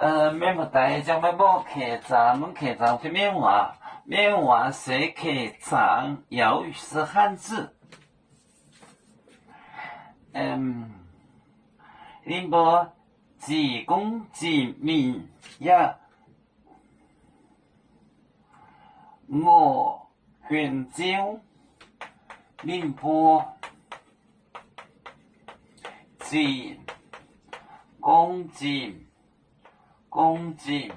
Mienh mbuo daaih ziangh maiv mborqv keic zaangc, mv keic zaangc fai mienh waac, mienh waac seix keic zaangc, 咬语是汉字. Ninh mbuo zic gong zinh mingh yaac ngorc huenx ziouv. Ninh mbuo zic gong zinh, gong zinh,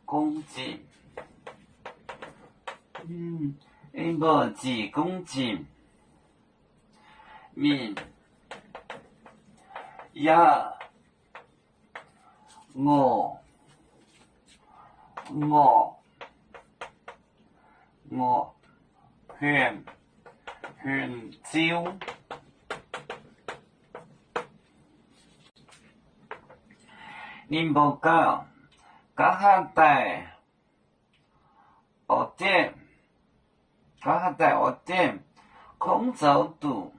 gong zinh. Ninh mbuo zic gong zinh mingh yaac ngorc, ngorc, ngorc huenx, huenx ziouv. Ninh mbuo gauh, gauh haav daaih oix dienh, gauh haav daaih oix dienh, kungx zoux duqv,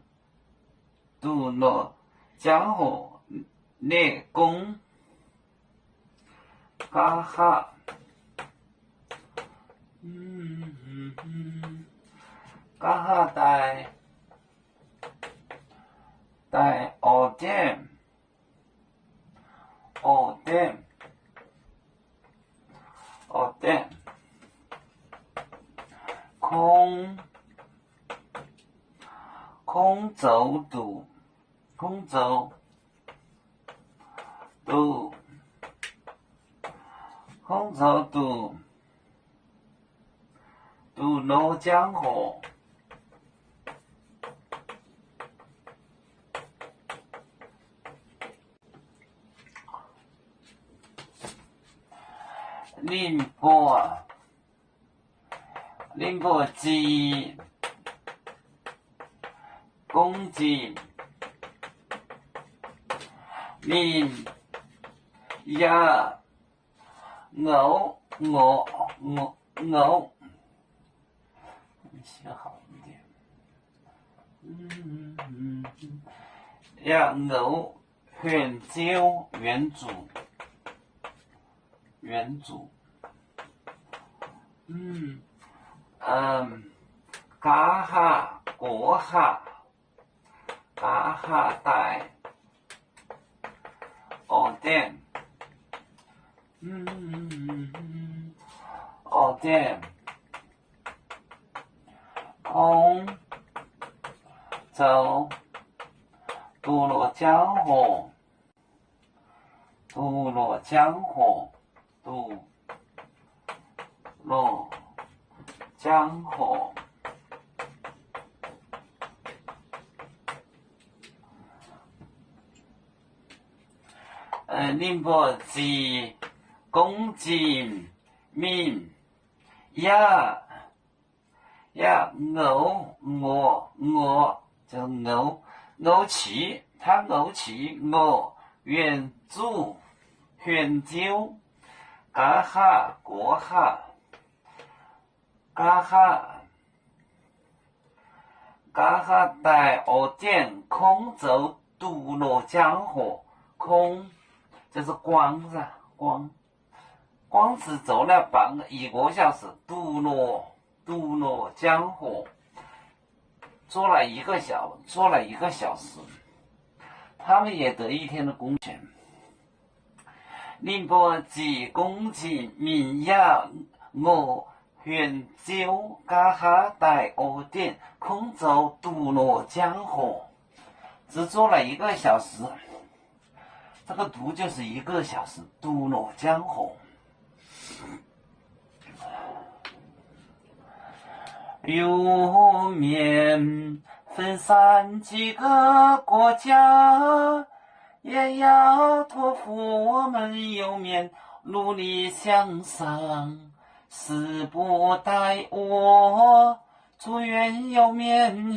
duqv lorz jangv hoc neih gong. Gauh haav, gauh haav daaih, daaih oix dienh, oix dienh, oix dienh, kungx, kungx zoux duqv, kungx zoux duqv, kungx zoux duqv, duqv lorz jangv hoc. Ninh mbuo, ninh mbuo zic gong zinh, ninh yaac ngoux, ngoux, ngoux, yaac ngoux huenx ziouv, 元祖, 元祖. Nqa'haav, gox haav, nqa'haav daaih oix dienh, oix dienh, kungx zoux duqv lorz jangv hoc, duqv lorz jangv hoc, duqv lorz jangv hoc. Ninh mbuo zic gong zinh mingh yaac, yaac ngoux, ngoux, ngoux, ngoux, ngoux qix, hnangv ngoux qix, ngoux 元祖, 元祖, nqa'haav, gox haav, nqa'haav, nqa'haav daaih oix dienh kungx zoux duqv lorz jangv hoc, kungx, 就是光, 光, 光子走了百，一个小时 duqv lorz, duqv lorz jangv hoc, 做了一个小，做了一个小时，他们也得一天的工钱。Ninh mbuo zic gong zinh mingh yaac ngorc huenx ziouv, nqa'haav daaih oix dienh kungx zoux duqv lorz jangv hoc, 只做了一个小时。这个读就是一个小时 duqv lorz jangv hoc. 表面分散几个国家，也要托付我们右面努力向上，死不带我，祝愿右面